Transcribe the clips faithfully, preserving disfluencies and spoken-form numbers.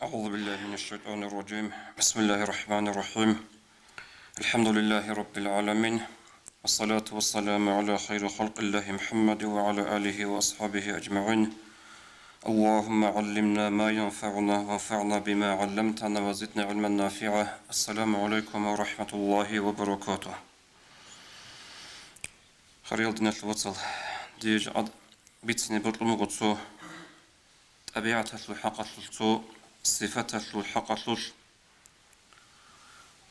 أعوذ بالله من الشيطان الرجيم. بسم الله الرحمن الرحيم. الحمد لله رب العالمين. والصلاة والسلام على خير خلق الله محمد وعلى آله وأصحابه أجمعين. اللهم علمنا ما ينفعنا وانفعنا بما علمتنا وزدنا علما نافعا. السلام عليكم ورحمة الله وبركاته. Хириял диналъул вацал, дие жакъа бицине бокьун буго цо тӀабигӀаталъул хӀакъалъулъ, цо сифаталъул хӀакъалъулъ.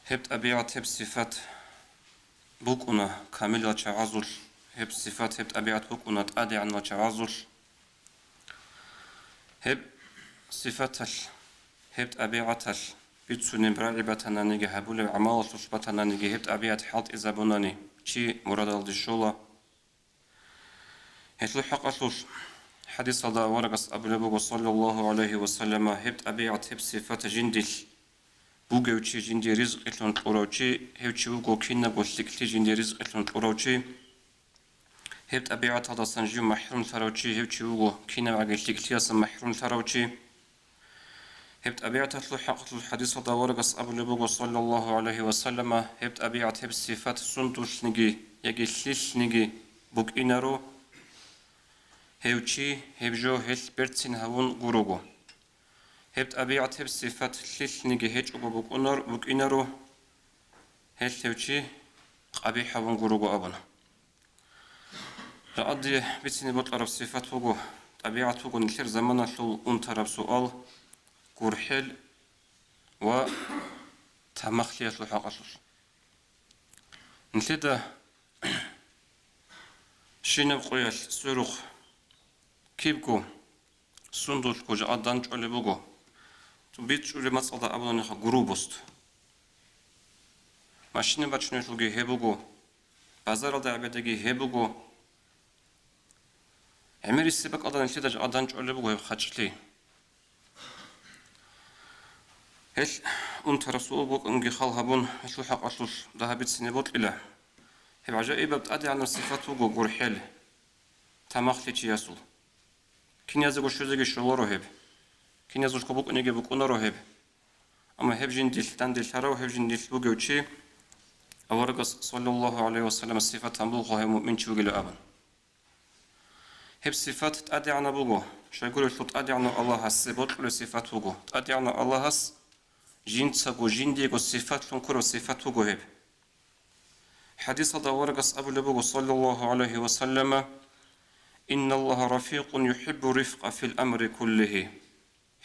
Гьеб тӀабигӀат, гьеб сифат букӀуна камилал чагӀазулъ, гьеб сифат, гьеб тӀабигӀат букӀуна тӀадегӀанал чагӀазулъ. Гьеб сифаталъ, гьеб тӀабигӀаталъ бицунеб рагӀи батананиги, гьабулеб гӀамалалъулъ батананиги, гьеб тӀабигӀат хӀалтӀизабунани, чи мурадалде щола. Гьелъул хӀакъалъулъ хӀадисалда аварагас абулеб буго, саллаллагьу гӀалайгьи ва саллама, гьеб тӀабигӀат, гьеб сифат жиндилъ бугев чи, жиндие ризкъилъун кьурав чи, гьев чи вуго кинабго лъикӀлъи жиндие ризкъилъун кьурав чи. Гьеб тӀабигӀаталдасан жив махӀрумлъарав чи, гьев чи вуго кинабгӀаги лъикӀлъиялдасан махӀрумлъарав чи. Гьеб тӀабигӀаталъул хӀакъалъулъ хӀадисалда аварагас абулеб буго, саллаллагьу гӀалайгьи ва саллама, гьеб тӀабигӀат, гьеб сифат сундулъниги яги лъилъниги букӀинаро, гьев чи, гьеб жо гьелъ берцин гьавун гурого. Гьеб тӀабигӀат, гьеб сифат лъилъниги гьечӀого букӀунар-, букӀинаро, гьелъ гьев чи къабихӀ гьавун гурого абун. Жакъа дие бицине бокьараб сифат буго, тӀабигӀат буго нилъер заманалъул унтараб суал, гурхӀел ва тамахлъиялъул хӀакъалъулъ. Нилъеда щинаб къоялъ сверухъ кибго сундулъго жакъа данчӀолеб буго. БичӀчӀулеб мацӀалда абуланиха грубость. Машина бачунелъулги гьеб буго, базаралда гӀебедаги гьеб буго. ГӀемерисеб бакӀалда нилъеда жакъа данчӀолеб буго гьеб хачӀлъи. Гьелъ унтараб суал букӀунги хал гьабун, гьелъул хӀакъалъулъ дагьаб бицине бокьила. Гьеб гӀажаибаб тӀадегӀанаб сифат буго гурхӀел, тамахлъи чиясул. Киназего щвезеги щоларо гьеб. Киназулъго букӀунеги букӀунаро гьеб. Амма гьеб жиндилъ данделъарав, гьеб жиндилъ бугев чи, аварагас, саллаллагьу гӀалайгьи ва саллам, сифат гьабулха гьев муъминчи вугила абун. Гьеб сифат тӀадегӀанаб буго, щайгурелъул тӀадегӀанав Аллагьасе бокьулеб сифат буго. ТӀадегӀанав Аллагьас жинцаго, жиндиего сифатлъун ккураб сифат буго гьеб. ХӀадисалда аварагас абулеб буго, саллаллагьу гӀалайгьи ва саллама: «Инналлагьа рафикъун юхӀиббу рифкъа фил амри куллигьи».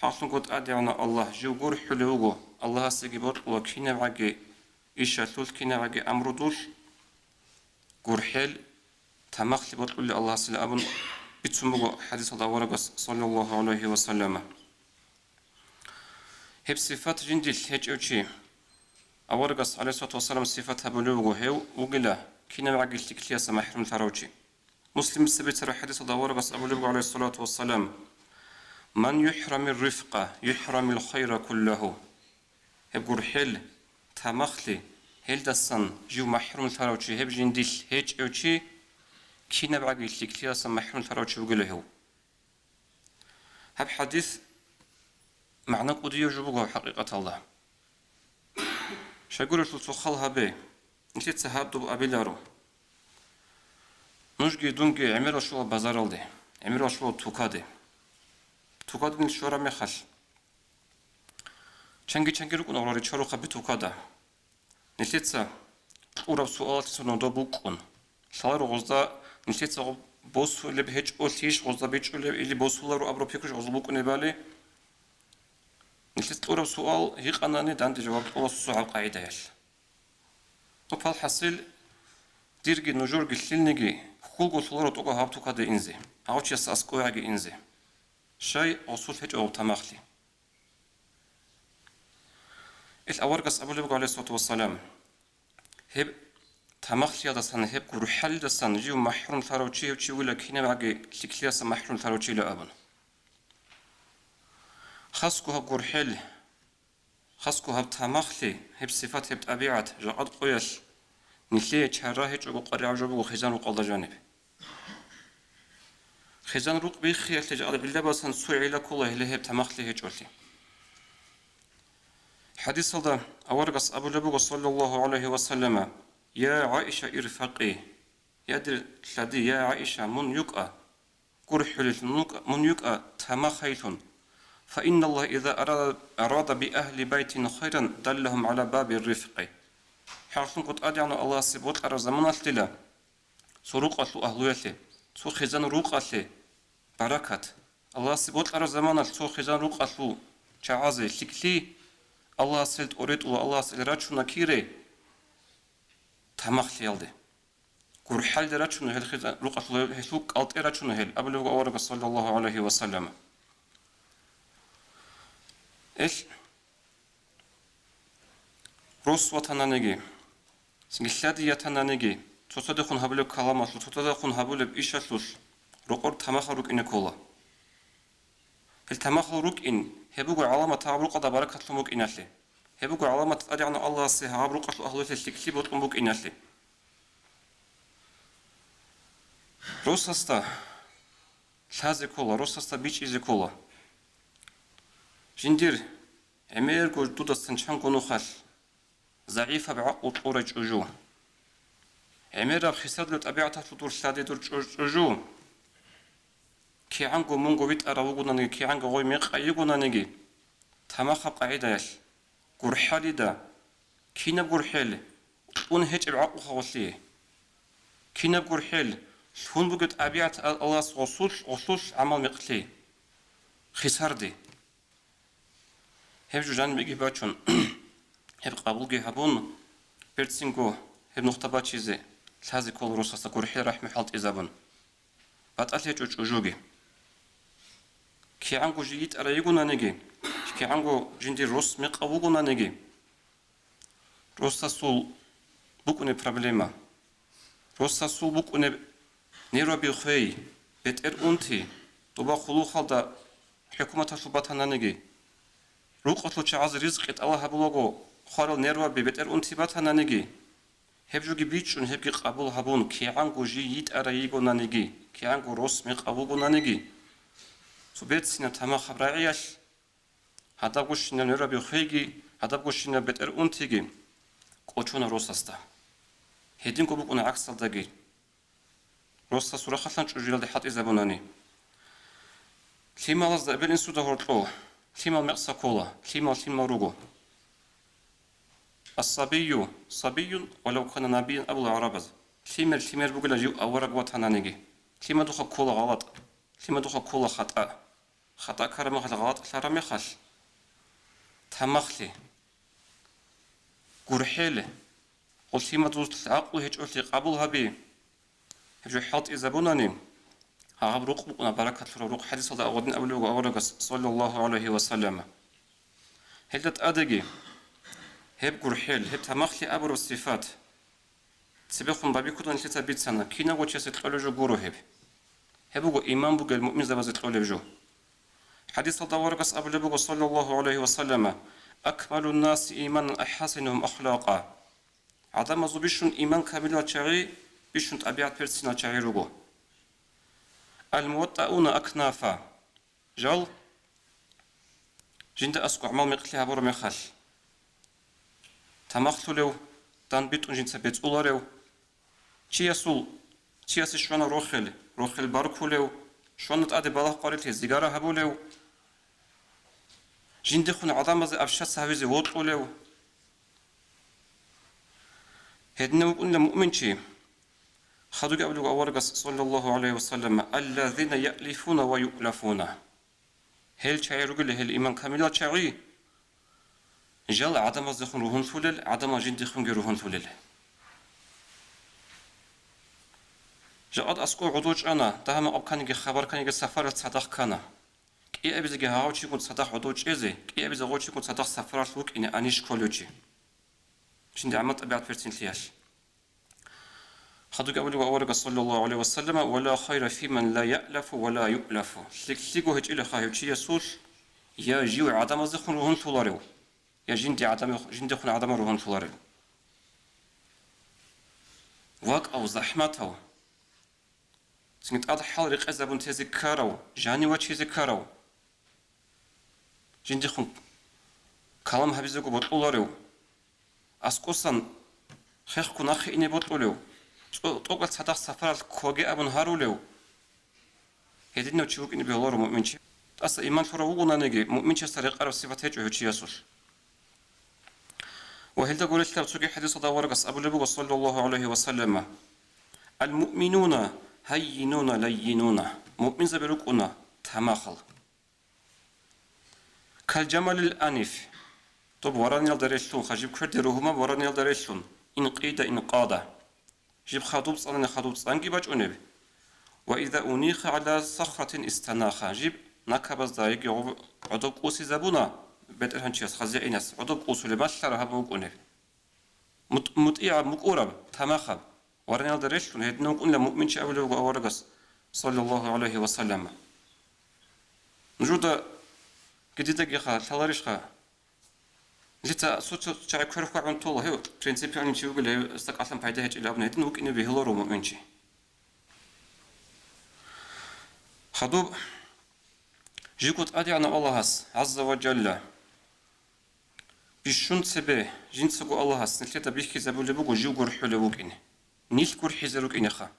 ХӀакълъунго тӀадегӀанав Аллагь жив гурхӀулев вуго, Аллагьасеги бокьула кинабгӀаги ишалъулъ, кинабгӀаги амрудулъ гурхӀел, тамахлъи бокьулел Аллагьасила абун бицун буго хӀадисалда аварагас, саллаллагьу гӀалайгьи ва саллама. Гьеб сифат жиндилъ гьечӀев чи, аварагас, гӀалайгьиссалату вассалам, сифат гьабулев вуго, гьев вугила кинабгӀаги лъикӀлъиялдаса махӀрумлъарав чи. Муслимица бицараб хӀадисалда аварагас абулеб буго, гӀалайгьиссалату вассалам: «Ман юхӀрамир рифкъа, юхӀрамил хайра куллагьу». Гьеб гурхӀел, тамахлъи, гьелдасан жив махӀрумлъарав чи, гьеб жиндилъ гьечӀев чи, кинабгӀаги лъикӀлъиялдасан махӀрумлъарав чи вугила гьев. Гьаб хӀадис магӀна кӀудияв жо буго гьаб хӀакъикъаталда. Щайгурелъул цо хал гьабе, нилъеца гьаб доб абиларо. Нужги дунги гӀемерал щола базаралде, гӀемерал щола тукаде. Тукаде нилъ щвараб мехалъ, чанги-чанги рукӀуна гъоркье ричарухъаби тукада. Нилъеца кьураб суалалъе цо нодо букӀун. Лъаларо гъозда нилъеца гъо-, босулеб гьечӀолъищ гъозда бичӀчӀулеб или босуларо абураб пикру гъозда букӀунебали? Нилъеца кьураб суал гьикъанани данде жаваб кьола сусу гьаб къагӀидаялъ. Ну, палхӀасил, дирги нужерги лъилниги хьулго лъоларо тӀокӀаб гьаб тукаде инзе, гьав чияс аскӀовегӀаги инзе. Щай, гъосулъ гьечӀо гьаб тамахлъи. Ил аварагас абулеб буго, гӀалайгьиссалату вассалам, гьеб тамахлъиялдасан, гьеб гурхӀалдасан жив махӀрумлъарав чи гьев чи вугила кинабгӀаги лъикӀлъиялдаса махӀрумлъарав чила абун. Хасго гьаб гурхӀел, хасго гьаб тамахлъи, гьеб сифат, гьеб тӀабигӀат жакъа къоялъ нилъее чара гьечӀого къваригӀаб жо буго хизан рукъалда жаниб. Хизан рукъ биххиялъе жакъа гӀиллабасан цо гӀилла ккола гьеле гьеб тамахлъи гьечӀолъи. ХӀадисалда аварагас абулеб буго, саллаллагьу гӀалайгьи ва саллама: «Я ГӀаиша, ирфакъи». Я дир лъади, я ГӀаиша, мун юкӀа. ГурхӀулел мун юкӀа, мун юкӀа тамахайлъун. «Фа инналлагьа иза арада, арада би агьли байтин хайран, даллагьум гӀала баби ррифкъи». ХӀакълъунго ТӀадегӀанав Аллагьасе бокьараб заманалъила цо рукъалъул агьлуялъе, цо хизан рукъалъе баракат. Аллагьасе бокьараб заманалъ цо хизан рукъалъул чагӀазе лъикӀлъи Аллагьас гьел тӀоретӀула, Аллагьас гьел рачуна кире тамахлъиялде. ГурхӀалде рачуна гьел хизан рукъалъул, гьелъул кӀалтӀе рачуна гьел, абулеб буго аварагас, саллаллагьу гӀалайгьи ва саллам. Эл Рос ватананиги, лъади ятананиги, цоцадехун гьабулеб каламалъул, цоцадехун гьабулеб ишалъулъ рокъор тамахал рукӀине ккола. Гьел тамахал рукӀин, гьеб буго гӀаламат гьаб рукъалда баракатлъун букӀиналъе. Гьеб буго гӀаламат ТӀадегӀанав Аллагьасе гьаб рукъалъул агьлуялъе лъикӀлъи бокьун букӀиналъе. Росасда лъазе ккола, росасда бичӀчӀизе ккола. Жиндир гӀемерго дудасан чанго нухалъ загӀипаб гӀакълу кьурай чӀужу. ГӀемераб хисарлъу тӀабигӀаталъул дур лъади дур чӀуж-, чӀужу. КигӀанго мунго витӀарав вугонаниги, кигӀанго гъой мекъай йигонаниги, тамахаб къагӀидаялъ, гурхӀалида, кинаб гурхӀел кьун гьечӀеб гӀакълу хагъулъи. Кинаб гурхӀел лъун бугеб тӀабигӀат Аллагьас гъосулъ, гъосулъ гӀамал мекълъи. Хисарди. Гьеб жо жанибеги бачун, гьеб къабулги гьабун, берцинго гьеб нухда бачизе лъазе ккола росасда гурхӀел рахӀму хӀалтӀизабун. БатӀалъи гьечӀо чӀужуги. КигӀанго жий йитӀарай йигонаниги, кигӀанго жиндир рос мекъав вугонаниги, росасул букӀунеб проблема. Росасул букӀунеб нерваби хвей, бетӀер унти, доба хъулухъалда хӀукуматалъул батананиги, рукъалъул чагӀазе ризкъи тӀалаб гьабулаго хварал нерваби, бетӀер унти батананиги, гьеб жоги бичӀчӀун, гьебги къабул гьабун, кигӀанго жий йитӀарай йигонаниги, кигӀанго рос мекъав вугонаниги, цо берцинаб тамахаб рагӀиялъ, гьадабгощинаб нерваби хвейги, гьадабгощинаб бетӀер унтиги кӀочона росасда. Гьединго букӀуна гӀаксалдаги. Росасул рахъалъан чӀужуялде хӀалтӀизабунани. Лъималазда эбел-инсуда гьоркьов лъимал мекъса ккола, лъимал лъимал руго. Ас-сабию сабиюн валав кана набиян абула гӀарабаз. Лъимер лъимер бугила жив авараг ватананиги. Лъимадухъа ккола гъалатӀ, лъимадухъа ккола хатӀа. ХатӀа ккараб мехалъ, гъалатӀ лъараб мехалъ, тамахлъи, гурхӀел, гъуллъимадулъ гӀакълу гьечӀолъи къабул гьаби. Гьеб жо хӀалтӀизабунани, гьаб рукъ букӀуна баракат лъураб рукъ, хӀадисалда гьадин абулеб буго аварагас, саллаллагьу гӀалайгьи ва саллам. Гьелда тӀадеги, гьеб гурхӀел, гьеб тамахлъи абураб сифат, цебехун бабиккудан нилъеца бицана, кинавго чиясе кьолеб жо гуро гьеб. Гьеб буго иман бугел муъминзабазе кьолеб жо. ХӀадисалда аварагас абулеб буго, саллаллагьу гӀалайгьи ва саллама: «Акмалун-наси иманан ахӀасинугьум ахлакъа». ГӀадамазул бищун иман камилал чагӀи, бищун тӀабигӀат берцинал чагӀи руго. «Ал-муваттауна акнафа». Жал жинда аскӀов гӀамал мекълъи гьабураб мехалъ, тамахлъулев, дандбитӀун жинца бецӀуларев, чиясул, чиясе щвана рохел, рохел баркулев, щвана тӀаде балагь къварилъи зигара гьабулев, жиндехун гӀадамазе абщаца гьавизе вокьулев, гьединав вукӀунила муъминчи. Хадуги абулеб аварагас, саллаллагьу гӀалайгьи ва саллам: «Аллазина яълифуна ва юълафуна». Гьел чагӀи ругел, гьел иман камилал чагӀи, жал гӀадамаздехун ругьунлъулел, гӀадамал жиндехунги ругьунлъулел. Жакъад аскӀов гӀодов чӀана, дагьа-макъаб кканиги, хабар кканиги, сапаралъ цадахъ ккана. КӀиабизеги гьагъав чигун цадахъ гӀодов чӀезе, кӀиабизе гъов чигун цадахъ сапаралъ вукӀине анищ кколев чи. Жинда гӀамал тӀабигӀат берцинлъиялъ. Хадуги абулеб аварагас, саллаллагьу гӀалайгьи ва саллама: «Ва ла хайра фи ман ла яълафу ва ла юълафу». ЛъикӀлъиго гьечӀилаха гьев чиясулъ, я жив гӀадамаздехун ругьунлъуларев, я жинди гӀадамал, жиндехун гӀадамал ругьунлъуларев. ВакӀав, захӀматав, цинги тӀад хӀал рекъезабун тезе ккарав, жанив вачизе ккарав. Жиндихун калам гьабизего бокьуларев, аскӀосан хехго нахъе ине бокьулев, цо-, тӀокӀал цадахъ сапаралъ ккоге абун гьарулев, гьединав чи вукӀине бегьуларо муъминчи. ТӀаса иман лъурав вугонаниги, муъминчиясда рекъараб сипат гьечӀо гьев чиясулъ. Ва гьелда гурелъаб цоги хӀадисалда аварагас абулеб буго, саллаллагьу гӀалайгьи ва саллама: «Ал-муъминуна гьаййинуна лаййинуна», муъминзаби рукӀуна тамахал. «Кал-жамалил аниф», доб вараниялда релълъун, хажиб кверде ругьумаб вараниялда релълъун, «ин къида ин къада», жиб хадуб цӀанани хадуб цӀанги бачӀунеб, «ва иза униха гӀала сахратин истанаха», жиб накабазда яги гъоб-, гӀодоб кӀусизабуна, бетӀергьанчияс, хазегӀинас гӀодоб кӀусулеб малъара гьаб букӀунеб. МутӀ-, мутӀигӀаб, мукӀураб, тамахаб, вараниялда релълъун гьедин вукӀунила муъминчи абулеб буго аварагас, саллаллагьу гӀалайгьи ва саллама. Нужеда гидидагиха лъаларищха? Лица цо-цо чагӀи кверхъ вагӀун тола, гьев принципиальный чи вугила, гьев стакалъан пайда гьечӀила абуна, гьедин вукӀине бегьуларо муъминчи. Хадуб, живго ТӀадегӀанав Аллагьас, гӀазза ва жалла, бищун цебе жинцаго Аллагьас нилъеда бихьизабулеб буго жив гурхӀулев вукӀине, нилъ гурхӀизе рукӀинеха.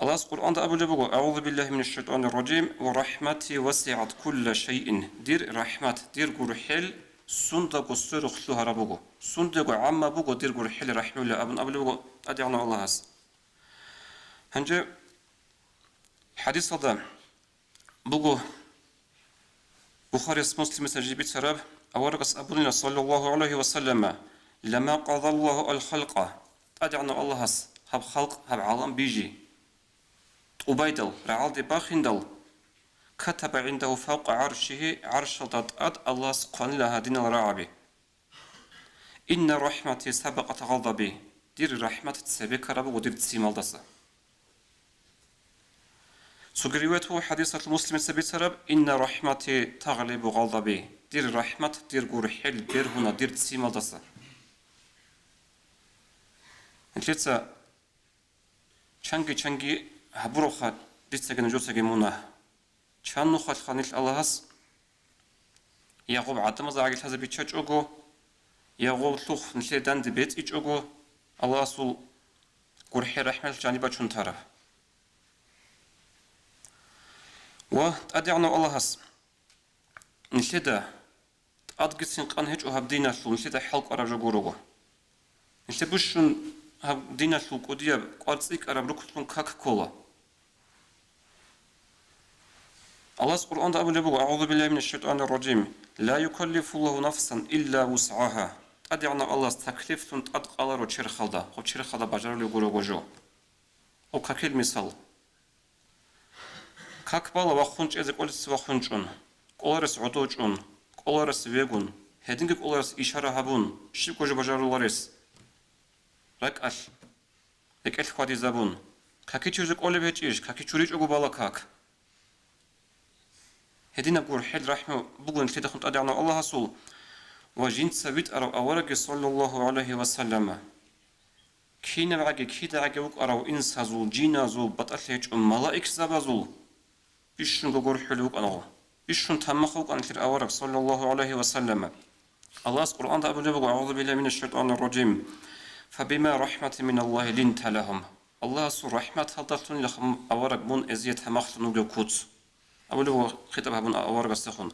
Аллагьас Къуръанда абулеб буго: «АгӀузу биллагьи минаш шайтӀанир ражим, ва рахӀмати васигӀат кулла шайин», дир рахӀмат, дир гурхӀел сундаго сверухъ лъугьараб буго, сундаго гӀамма буго дир гурхӀел рахӀмула абун абулеб буго ТӀадегӀанав Аллагьас. Гьанже хӀадисалда буго, Бухарияс, Муслимица жиб бицараб, аварагас абунила, саллаллагьу гӀалайгьи ва саллама: «Лама къадаллагьу ал-халкъа», ТӀадегӀанав Аллагьас гьаб халкъ, гьаб гӀалам бижи тӀубайдал, рагӀалде бахиндал, «катаба гӀиндагьу фавкъа гӀаршигьи», гӀаршалда тӀад Аллагьас хъванила гьадинал рагӀаби. «Инна рахӀмати сабакъат гъадаби», дир рахӀмат цебе ккараб буго дир ццималдаса. Цоги риваят буго хӀадисалъ Муслимица бицараб: «Инна рахӀмати тагълибу гъадаби», дир рахӀмат, дир гурхӀел бергьуна дир ццималдаса. Нилъеца чанги-чанги гьабуравха дицаги нужецаги мунагь. Чан нухалъха нилъ Аллагьас, я гъоб гӀадамазда гӀагарлъазе биччачӀого, я гъоб лъухъ нилъер данде бецӀичӀого, Аллагьасул гурхӀел рахӀмалъ жаниб бачун тараб. Ва ТӀадегӀанав Аллагьас нилъеда тӀадгицин къан гьечӀо гьаб диналъул, нилъеда хӀалкӀвараб жо гурого. Нилъер бищун гьаб диналъул кӀудияб кӀвар цӀикӀкӀараб рукнлъун как ккола. Аллагьас Къуръанда абулеб буго: «АгӀузу биллагьи минаш шайтӀанир ражим. Ла юкаллифуллагьу нафсан илла вусгӀагьа». ТӀадегӀанав Аллагьас таклифлъун тӀад къаларо черхалда, гъоб черхалда бажарулеб гурого жо. Гъоб какил мисал. Как бала вахъун чӀезе кӀолеце вахъун чӀун, кӀоларес гӀодов чӀун, кӀоларес вегун, гьединги кӀоларес ишара гьабун, щибго жо бажаруларес, ракӀалъ, рекӀелъ хьвадизабун. Какичуризе кӀолеб гьечӀищ, какичуричӀого бала как. Гьединаб гурхӀел рахӀму буго нилъедехун ТӀадегӀанав Аллагьасул ва жинца витӀарав аварагги, саллаллагьу гӀалайгьи ва саллама. КинабгӀаги, кидагӀаги вукӀарав инсазул, жиназул, батӀалъи гьечӀо малаикзабазул бищунго гурхӀулев вукӀанаго, бищун тамахав вукӀана нилъер авараг, саллаллагьу гӀалайгьи ва саллама. Аллагьас Къуръанда абулеб буго: «АгӀузу биллагьи минаш шайтӀанир ражим. Фабима рахӀматин миналлагьи линта лагьум». Аллагьасул рахӀматалдалъунилаха, авараг, мун эзие тамахлъун вугев куц. Абулеб буго хитӀаб гьабун аварагасдехун: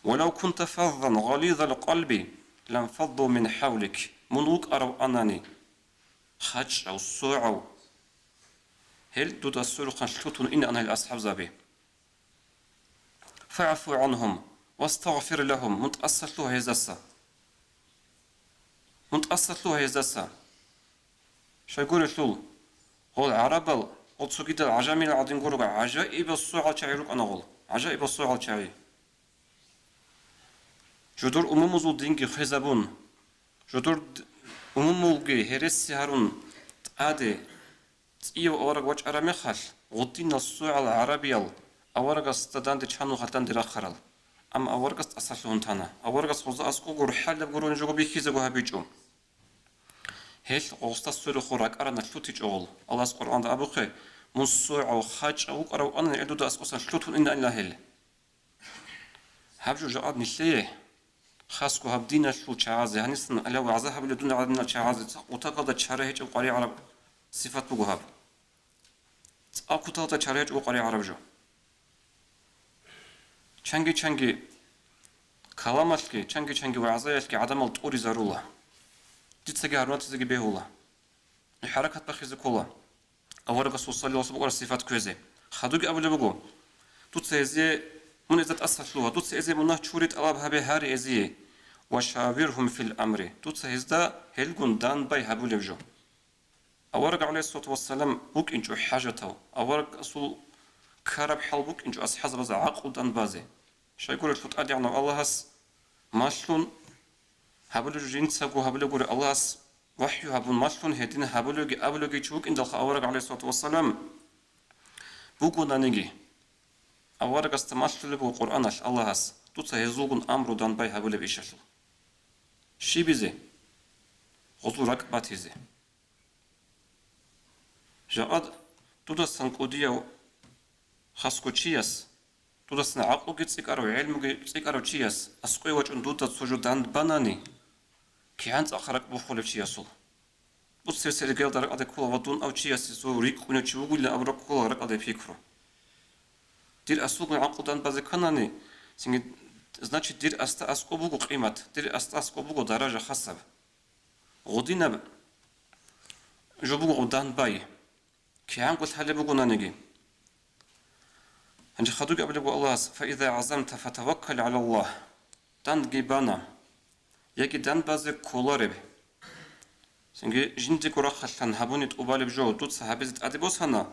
«Валав кунта фаззан гъализал къалби ланфадду мин хӀавлик». Мун вукӀарав анани, хачӀав, согӀав, гьел дуда сверухъан лъутун инаан гьел асхӀабзаби. «ФагӀфу гӀангьум вастагъфир лагьум», мун тӀаса лъугьа гьездаса. Мун тӀаса лъугьа гьездаса. Щайгурелъул, гъол гӀарабал, гъол цогидал гӀажамил гӀадин гурого, гӀажаибал согӀал чагӀи рукӀана гъол, гӀажаибал согӀал чагӀи. Жодор умумузул динги хвезабун, жодор д-, умумулги гьереси гьарун тӀаде цӀияв авараг вачӀараб мехалъ, гъудинал согӀал гӀарабиял аварагасда данде чанун хатӀанде рахъарал. Амма аварагас тӀаса лъугьун тана. Аварагас гъозда аскӀов гурхӀалаб гурони жого бихьизего гьабичӀо. Гьелъ гъозда сверухъ ракӀарана лъутичӀо гъол. Аллагьас Къуръанда абухъе: «Мун согӀав, хачӀав вукӀарав анани, гьел дуда аскӀосан лъутун инаанила гьел». Гьаб жо жакъа нилъее Хасго гьаб диналъул чагӀазе, гьанисан гьале вагӀза гьабулеб дун гӀадинал чагӀазе, цӀакъ кутакалда чара гьечӀеб къваригӀараб сифат буго гьаб. ЦӀакъ кутакалда чара гьечӀеб къваригӀараб жо. Чанги-чанги каламалъги, чанги-чанги вагӀзаялъги гӀадамал тӀуризарула. Дицаги гьарунатизеги бегьула. ХӀаракат бахизе ккола. Аварагасул саллаллаху алейхи ва саллям букӀараб сифат кквезе. Хадуги абулеб буго: «Дуца гьезие, мун гьезда тӀаса лъугьа, дуца гьезие мунагь чури тӀалаб гьабе гьари гьезие, ва шавиргьум фил амри, дуца гьезда гьелгун данбай гьабулеб жо». Авараг, гӀалайгьиссалату вассалам, вукӀинчӀо хӀажатав, аварагасул ккараб хӀал букӀинчӀо асхӀазабазда гӀакълу данбазе. Щайгурелъул ТӀадегӀанав Аллагьас малъун гьабулеб жо, жинцаго гьабулеб гури, Аллагьас вахӀю гьабун малъун гьедин гьабулевги абулевги чи вукӀиндалха авараг, гӀалайгьиссалату вассалам, бугонаниги, аварагасда малъулеб буго Къуръаналъ Аллагьас, дуца гьезулгун амру данбай гьабулеб ишалъул. Щибизе? Гъозул ракӀ батизе. Жакъа дудасан кӀудияв хасго чияс, дудасан гӀакълуги цӀикӀкӀарав, гӀелмуги цӀикӀкӀарав чияс аскӀове вачӀун дуда цо жо данбанани, кигӀан цӀакъ ракӀ бухулев чиясул. Буцер-сергелда ракӀалде ккола ва дун ав чиясе цо рикӀкӀунев чи вугилан абураб ккола ракӀалде пикру. Дир асулгун гӀакълу данбазе кканани, цинги, значит, дир аста аскӀоб буго къимат, дир аста аскӀоб буго даража хасаб. Гъудинаб жо буго данбай. КигӀанго лъалеб бугонаниги. Гьанже хадуги абулеб буго Аллагьас: «Фаиза гӀазамта фатаваккал гӀала Аллагь». Данги бана, яги данбазе кколареб. Цинги жиндего рахъалъан гьабуни тӀубалеб жо дуца гьабизе тӀаде босана,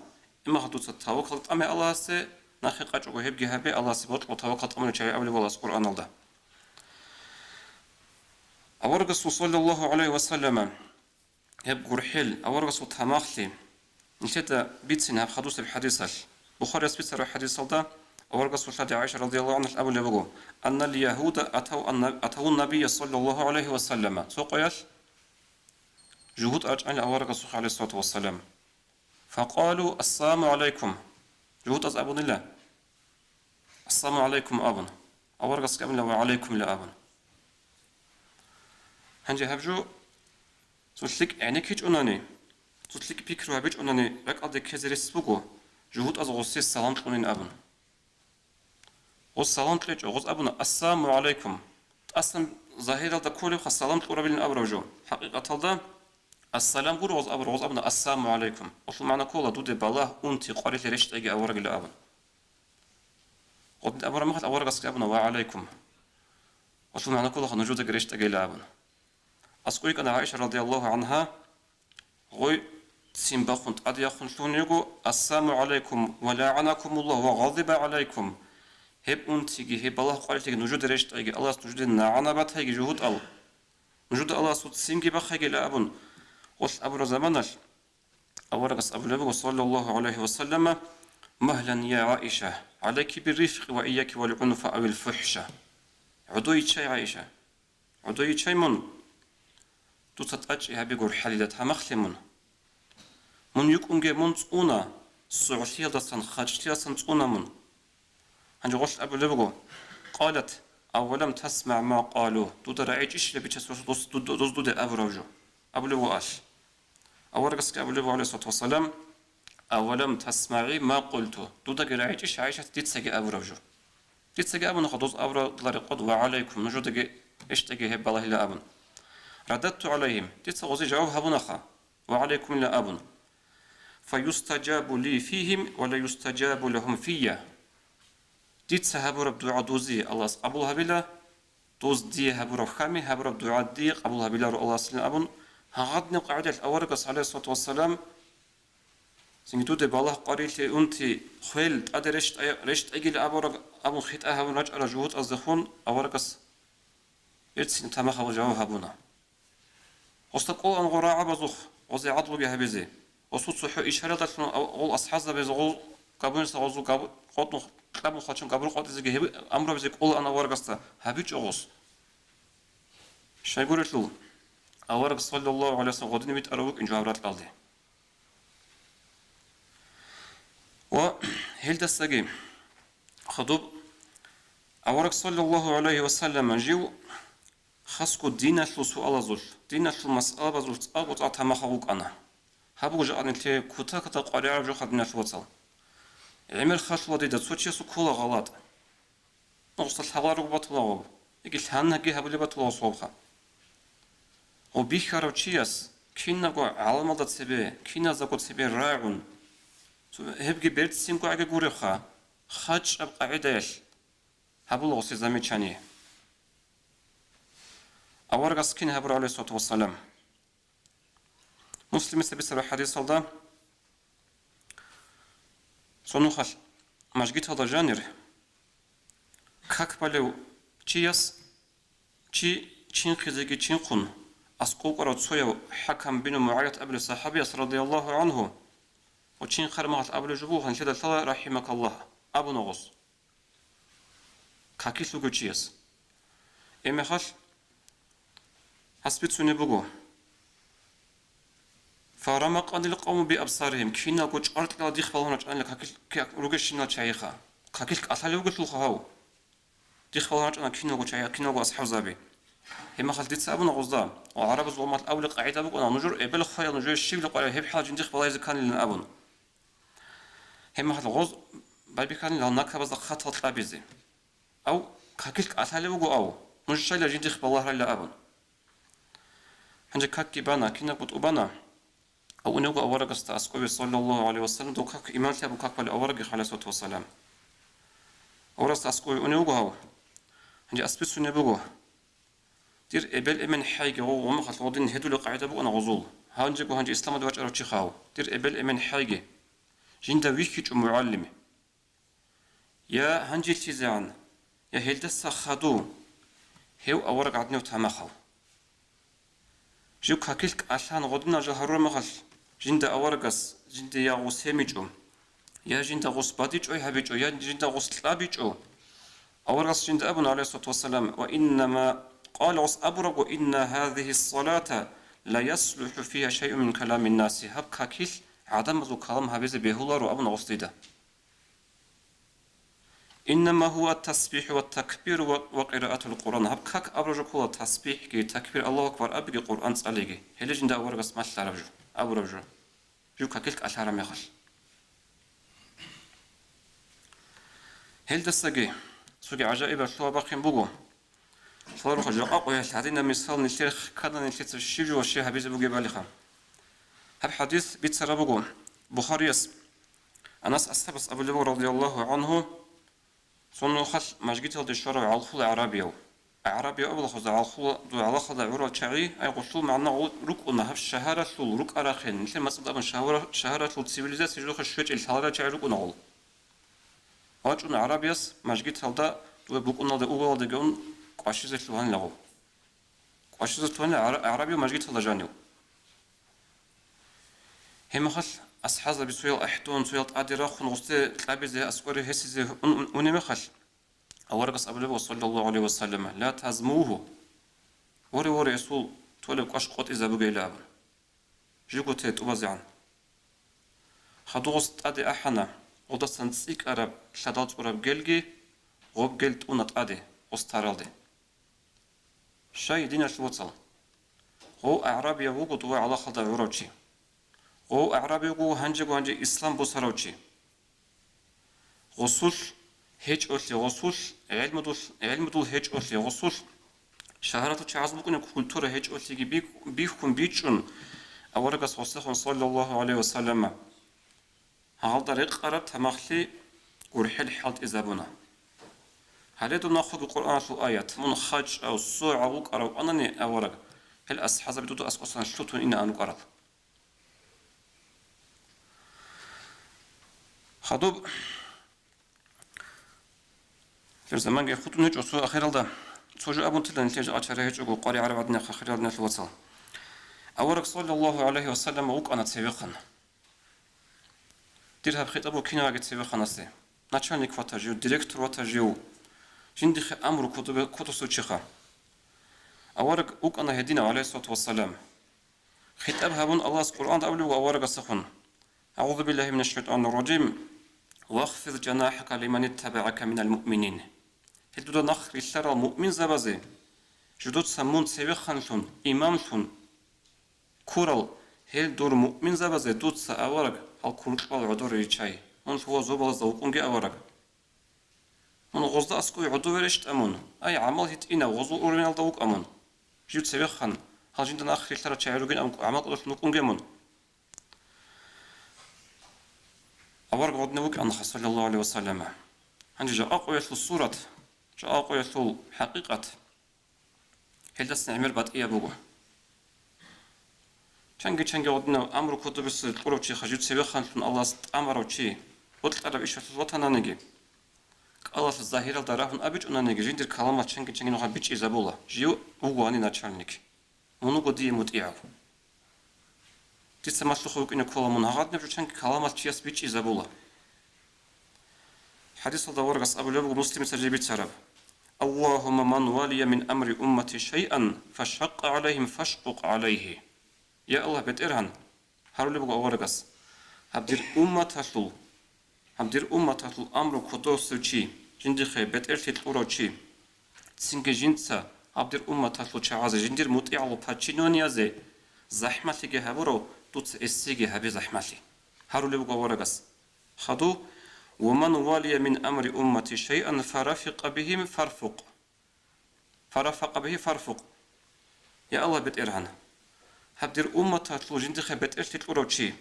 имаха дуца тавакал тӀаме Аллагьасде, нахъе къачӀого гьебги гьабе, Аллагьасде бокьун тавакал тӀамулев чагӀи абулеб Аллагьас Къуръаналда. Аварагасул саллаллаху гӀалайхи ва саллама гьеб гурхӀел, аварагасул тамахлъи, нилъеда бицин гьаб хадусеб хӀадисалъ. Бухарияс бицараб хӀадисалда аварагасул лъади ГӀайша радияллагьу гӀангьалъ абулеб буго: «Аннал ягьуда атав анна-, атавун набия саллаллагьу гӀалайгьи ва саллама». Цо къоялъ жугьутӀ рачӀанила аварагасухъе, гӀалайгьиссалату вассалам. «Факъалу: Ассаламу гӀалайкум». ЖугьутӀаз абунила: «Ассаламу гӀалайкум», – абун. Аварагасги абунила: «Ва гӀалайкумила», – абун. Гьанже гьаб жо цо лъикӀ гӀенеккичӀунани, цо лъикӀ пикру гьабичӀунани ракӀалде ккезе рес буго, жугьутӀаз гъосие салам кьунин абун. Гъос салам кьечӀо, гъос абуна: «Ассаламу гӀалайкум». ТӀасан загьиралда кколебха салам кьурабилин абураб жо. ХӀакъикъаталда, «Ассалам» гуро гъос абураб, гъос абуна: «Ассаламу гӀалайкум». Гъолъул магӀна ккола: «Дуде балагь, унти, къварилъи рещтӀайги аварагила», – абун. Гъодин абураб мехалъ аварагасги абуна: «Ва гӀалайкум». Гъолъул магӀна кколаха: «Нужедаги рещтӀагила», – абун. АскӀой йикӀана ГӀайша радияллагьу гӀангьа, гъой ццин бахун тӀадеяхъун лъугьун йиго: «Ассаламу гӀалайкум ва лагӀанакумуллагь ва гъадиба гӀалайкум». Гьеб унтиги, гьеб балагь къварилъиги нужеда рещтӀайги, Аллагьас нужеда нагӀана батайги жугьутӀал. Нужеда Аллагьас ццинги бахъайгила абун, гъолъ абураб заманалъ аварагас абулеб буго, саллаллагьу гӀалайгьи ва саллама: «Магьлан, я ГӀаиша, гӀалайки биррифкъи ва ийяки вал гӀунфа авил фухӀша». ГӀодой чай, ГӀаиша. ГӀодой чай мун. Дуца тӀачӀи гьабе гурхӀалила тамахлъе мун. Мун йукӀунге мун цӀуна, сугӀлъиялдасан, хачӀлъиялдасан цӀуна мун. Гьанже гъолъ абулеб буго: «Къалат: авалам тасмагӀ ма къалу?» Дуда рагӀичӀищила бичасулъ дос, дуда, дос дуде абураб жо? Абулеб буго алъ. Аварагасги абулеб буго, гӀалайгьиссалату вассалам: «Авалам тасмагӀи ма къулту?» Дудаги рагӀичӀищ, ГӀайшат, дицаги абураб жо? Дицаги абунаха, доз абуралда рекъон: «Ва гӀалайкум», нужедаги рещтӀаги гьеб балагьила абун. «Радатту гӀалайгьим», дица гъозе жаваб гьабунаха: «Ва гӀалайкумила», – абун. «Фа юстаджабу ли фигьим ва ла юстаджабу лагьум фийя». Дица гьабураб дугӀа дузие Аллагьас къабул гьабила, доз дие гьабураб хьами, гьабураб дугӀа дие къабул гьабиларо Аллагьасилан абун, гьагъадинаб къагӀидалъ аварагас, гӀалайгьиссалату вассалам, цинги дуде балагь, къварилъи, унти, хвел тӀаде рещтӀай-, рещтӀайгила абураб абун хитӀа гьабун рачӀарал жугьутӀаздехун аварагас берцин тамахаб жаваб гьабуна. Гъосда кӀолаан гъо рагӀабазухъ гъозе гӀадлуги гьабизе. Гъосул цохӀо ишарадалъун гъол асхӀазабаз гъол габуниса гъозул габу-, къотӀун кьабун хвачун габур къотӀизеги гьеб амру гьабизе кӀолаан аварагасда, гьабичӀо гъос. Щайгурелъул, авараг, саллаллагьу гӀалайгьи ва саллам, гъодин витӀарав вукӀин жо гьаб ракьалде. Ва гьелдасаги хадуб авараг, саллаллагьу гӀалайгьи ва саллам, жив хасго диналъул суалазулъ, диналъул масъалабазулъ цӀакъго-цӀакъ тамахал вукӀана. Гьаб буго жакъа нилъее кутакалда къваригӀараб жоха, диналъул вацал. ГӀемер халъула дида цо чиясул ккола гъалатӀ. Нугъсда лъаларого батулаго, яги лъанаги гьабулеб батулаго сорха. Гъо бихьарав чияс кинабго гӀаламалда цебе, киназдаго цебе рагӀун, цо-, гьебги берцинго гӀаги гуребха, хачӀаб къагӀидаялъ гьабулаго гъосе замечание. Аварагас кин гьабура, гӀалайгьиссалату вассалам? Муслимица бицараб хӀадисалда, цо нухалъ мажгиталда жанир как балев чияс, чи чинхизеги чинхун, аскӀов кӀварав цояв ХӀакам бину МугӀавият абулев сахӀабияс, радияллагьу гӀангьу, ва чинхараб мехалъ абулеб жо буго, гьанлъидал лъала, рахӀимакаллагь, абуна гъос. Какилъ вугев чияс. Гьеб мехалъ гьас бицунеб буго: «Фарамакъанил къавму биабсарихим», киналго чӀваркьала дих балагьун рачӀана какилъ, ки-, ругещинал чагӀиха. Какилъ кӀалъалев вугелъулха гьав. Дих балагьун рачӀана киналго чагӀи, киналго асхӀабзаби. Гьеб мехалъ дица абуна гъозда, ва гӀарабаз гъомал абулеб къагӀида букӀана, нужер эбел хваял нужее щибли къваригӀел, гьеб хӀалалъ жиндихъ балагьизе кканилан абун. Гьеб мехалъ гъоз байбихьанила гьал накабазда хъатал кьабизе. Ав какилъ кӀалъалев вуго ав, нуж щайла жиндихъ балагьарайилан абун. Гьанже какги бана, кинабго тӀубана, ав унев вуго аварагасда аскӀове, саллаллагьу гӀалайгьи вассалам, дов как имамлъи абун как балев аварагихъ, гӀалайгьиссалату вассалам. Аварагасда аскӀове унев вуго гьав. Гьанже ас бицунеб буго: «Дир эбел-эмен хӀайги, гъо, гъо мехалъ гъодин гьедулеб къагӀида букӀана гъозул. Гьанжего гьанже исламалде вачӀарав чи хав. Дир эбел-эмен хӀайги. Жинда вихьичӀо мугӀалим. Я гьанжелъизегӀан, я гьелдаса хадув, гьев авараг гӀадинав тамахав. Жив какилъ кӀалъан гъодинал жал гьарураб мехалъ, жинда аварагас жинда я гъус гьемичӀо, я жинда гъус бадибчӀвай гьабичӀо, я жинда гъус кьабичӀо». Аварагас жинда абуна, гӀалайгьиссалату вассалам, ва иннама, къала, гъос абурабго: «Инна гьазигьи ссалата ла яслухӀу фигьа шайъун мин каламин наси», гьаб какилъ гӀадамазул калам гьабизе бегьуларо абуна гъос дида. «Иннама гьува ат-тасбихӀу ва такбиру ва, ва къираатул Къуръан». Гьаб как абураб жо ккола тасбихӀги, такбир, Аллагьу акбар абиги, Къуръан цӀалиги. Гьеле жинда аварагас малъараб жо, абураб жо, жив какилъ кӀалъараб мехалъ. Гьелдасаги цоги гӀажаибаб лъугьа-бахъин буго. Лъалароха жакъа къоялъ гьадинаб мисал нилъер хкана, нилъеца щиб жо ва щай гьабизе бугебалиха. Гьаб хӀадис бицараб буго Бухарияс. Анас асхӀабас абулеб буго, радияллагьу гӀангьу, цо нухалъ мажгиталде щварав гӀалхул гӀарабияв. ГӀарабияв абула гъозда гӀалхул, дугӀа гӀалахалда гӀурал чагӀи, ай гъулъул магӀна гъол рукӀуна гьаб шагьаралъул рукӀа-рахъин, нилъер мацӀалда абун шагьара-, шагьаралъул цивилизация жидехъе щвечӀел лъаларал чагӀи рукӀуна гъол. ВачӀун гӀарабияс мажгиталда, дова букӀуналде, угоялдеги ун кӀвашизе лъугьанила гъов. КӀвашизе лъугьанила гӀара-, гӀарабияв мажгиталда жанив. Гьеб мехалъ асхӀабзаби цоял ахӀдон, цоял тӀаде рахун гъусде кьабизе, аскӀоре гьесизе ун-, ун-, унеб мехалъ, аварагас абулеб буго, саллаллагьу гӀалайгьи ва саллам: «Ла тазмугьу». Воре, воре, гьесул толеб кӀваш къотӀизабугейилан абун. Живго те тӀубазегӀан. Хадуб гъос тӀаде ахӀана, гъолдасан цӀикӀкӀараб лъадал цӀураб гелги, гъоб гел тӀуна тӀаде гъос таралде. Щай, диналъул вацал, гъов агӀрабияв вуго дова гӀалахалда гӀурав чи. Гъов агӀрабияв вуго гьанжего гьанже ислам босарав чи. Гъосулъ гьечӀолъи, гъосулъ гӀелмудул, гӀелмудул гьечӀолъи, гъосулъ шагьаратул чагӀаз букӀунеб культура гьечӀолъиги бих-, бихьун бичӀчӀун, аварагас гъосдехун, саллаллагьу гӀалайгьи ва саллама, гьалда рекъараб тамахлъи гурхӀел хӀалтӀизабуна. Гьале дун нахъеги Къуръаналъул аят: «Мун хачӀав, согӀав вукӀарав анани авараг, гьел асхӀазаби дуда аскӀосан лъутун инаан рукӀарал». Хадуб, нилъер заманги хутӀун гьечӀо цо ахиралда. Цо жо абун тела нилъер жакъа чара гьечӀого къваригӀараб гӀадинахъ ахирал, диналъул вацал. Авараг, саллаллагьу гӀалайгьи ва саллам, вукӀана цевехъан. Дир гьаб хитӀаб буго кинаваги цевехъанасде. Начальник ватажив, директор ватажив. Жиндихъе амру кодобе-, кодосев чиха. Авараг вукӀана гьединав, гӀалайгьиссалату вассалам. ХитӀаб гьабун Аллагьас Къуръанда абулеб буго аварагасдехун: «АгӀузу биллагьи минаш шайтӀанир ражим. Вахфид жанахӀака лиман иттабагӀака минал муъминин». Гьел дуда нахъ рилълъарал муъминзабазе Жидеца мун цевеханлъун, имамлъун ккурал гьел дур муъминзабазе дуца, авараг, гьал куркьбал гӀодоре риччай, мун лъугьа-зобалазда вукӀунге, авараг. Мун гъозда аскӀове гӀодове рещтӀа мун, ай, гӀамал гьитӀинав, гъозул уровеналда вукӀа мун. Жив цевехан, гьал жинда нахъ рилълъарал чагӀи ругин абун гӀамал кӀодолъун вукӀунге мун. Авараг гъодинав вукӀанаха, саллаллагьу гӀалайгьи ва саллама. Гьанже жакъа къоялъул сурат, жакъа къоялъул хӀакъикъат. Гьелдасан гӀемер батӀияб буго. Чанги-чанги гъодинав амру кодобесеб кьурав чи, хажив цевеханлъун Аллагьас тӀамарав чи, бокьараб ишалъулъ ватананиги, кӀалалъ загьиралда рагьун абичӀонаниги, жиндир каламалъ чанги-чанги нухалъ бичӀчӀизабула, жив вугоани начальник, мун вуго дие мутӀигӀав. Дица малъухъе вукӀине ккола мун, гьагъадинаб жо чанги каламалъ чияс бичӀчӀизабула. ХӀадисалда аварагас абулеб буго, Муслимица жиб бицараб: «Аллагьумма ман валия мин амри уммати шайъан фашакъкъа гӀалайгьим фашкъукъ гӀалайгьи». Я Аллагь, БетӀергьан, гьарулеб буго аварагас, гьаб дир умматалъул, гьаб дир умматалъул амру кодосев чи, жиндихъе бетӀерлъи кьурав чи, цинги жинца гьаб дир умматалъул чагӀазе жиндир мутӀигӀалъул подчинёниязе захӀмалъиги гьабурав, дуца эсеги гьабе захӀмалъи. Гьарулеб буго аварагас. Хадув: «Ва ман валия мин амри уммати шайъан фарафикъа бигьим фарфукъ». Фарафакъа бигьи фарфукъ. Я Аллагь, БетӀергьан, гьаб дир умматалъул жиндихъе бетӀерлъи кьурав чи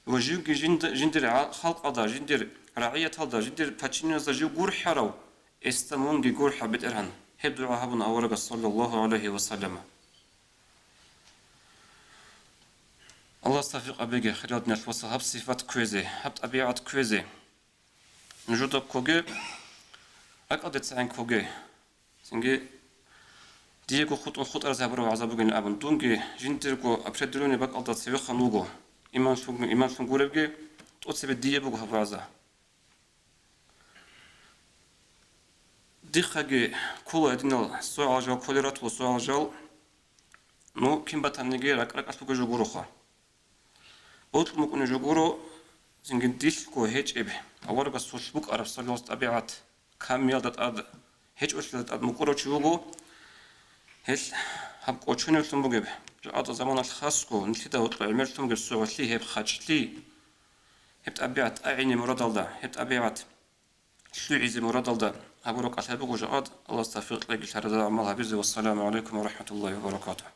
ва живги жинда-, жиндир гӀа-, халкъалда, жиндир рагӀияталда, жиндир подчинённыйзда жив гурхӀарав, эсда мунги гурхӀа, БетӀергьан, гьеб дугӀа гьабуна аварагас, саллаллагьу гӀалайгьи ва саллама. Аллагьас тавфикъ гьабеги, хириял диналъул вацал, гьаб сипат кквезе, гьаб тӀабигӀат кквезе. Нужеда ккоге, ракӀалде цӀехӀен ккоге. Цинги диего хутӀун хутӀаразе гьабураб вагӀза бугин абун, дунги жиндирго определённый бакӀалда цевехан вуго, иманлъун, иманлъун гуребги, тӀоцебе дие буго гьаб вагӀза. Дихъаги ккола гьединал суал-жал, кколел ратула суал-жал, ну, кин батаниги ракӀ-ракӀалъулги жо гуроха. Бокьун букӀунеб жо гуро, цинги дилъго гьечӀеб, аварагасулъ букӀараб саллаллагьу гӀалайгьи ва саллам тӀабигӀат, камиялда тӀад, гьечӀолъиялда тӀад мукӀурав чи вуго, гьелъ гьаб кӀочонеблъун бугеб, жакъа заманалъ хасго, нилъеда гьоркьоб гӀемерлъун бугеб согӀолъи, гьеб хачӀлъи, гьеб тӀабигӀат тӀагӀине мурадалда, гьеб тӀабигӀат лъугӀизе мурадалда гьабураб кӀалъай буго жакъа. Аллагьас тавфикъ кьеги лъарадал гӀамал гьабизе. Вассаламу гӀалайкум ва рахӀматуллагьи ва баракатугьу.